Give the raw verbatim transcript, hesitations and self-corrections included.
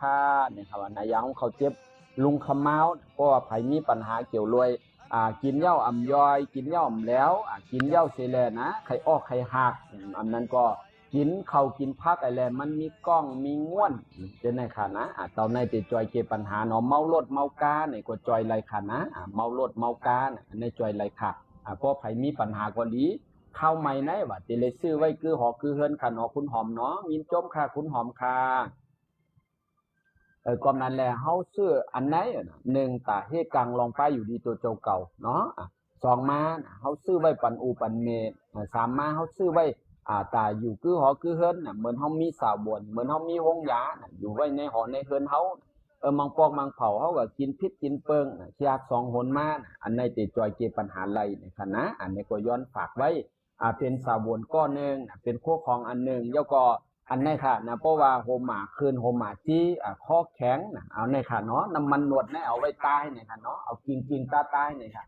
ค่ะเนี่ยครับว่านะ อย่างของเขาเจ็บลุงขมาว เพราะว่าไผมีปัญหาเกี่ยวรวย อ่า กินเหย้าอ่ำย่อย กินเหย้าอ่ำแล้ว อ่า กินเหย้าเสยแลนะ ไข้ออกไข้หัก อืม อันนั้นก็กินข้าวกินผักอะไร มันมีก้องมีง่วน เจ้าไหนค่ะนะ อ่า เต่าในเตะจอยเกปัญหาเนาะ เมารถเมากาเนี่ยก็จอยไรค่ะนะ อ่า เมารถเมากาน่ะ อันนี้จอยไรค่ะ อ่า เพราะไผมีปัญหาก็ดี ข้าวใหม่ไหนวะ เตะเลยซื้อไว้คือหอคือเฮือนค่ะเนาะ คุณหอมเนาะ ยินจมค่ะ คุณหอมค่ะ เออ ก่อนนั้นแหละ เฮาซื้ออันไหนอะนะ หนึ่ง ตาเฮกังลองไปอยู่ดีตัวเจ้าเก่าเนาะ อ่ะ สอง มานะ เฮาซื้อไว้ปันอูปันเม อ่ะ สาม มา เฮาซื้อไว้ อ่า ตาอยู่คือหอคือเฮือนน่ะ เหมือนเฮามีสาวบน เหมือนเฮามีโฮงยาน่ะ อยู่ไว้ในหอในเฮือนเฮา เออ มังปอกมังเผาเฮาก็กินพิษกินเปิงน่ะ เที่ยสองหนมาน่ะ อันไหนเตะจอยเกปัญหาไรในคณะ อันนี้ก็ย้อนฝากไว้ อ่า เป็นสาวบนก้อนหนึ่งน่ะ เป็นคู่ของอันหนึ่ง แล้วก็อันไหนค่ะนะ เพราะว่าโฮมหมาคืนโฮมหมาจี้ อ่า ข้อแข็งน่ะ เอาไหนค่ะเนาะ น้ำมันนวดไหนเอาไว้ใต้ไหนค่ะเนาะ เอากิงกิงใต้ใต้ไหนค่ะ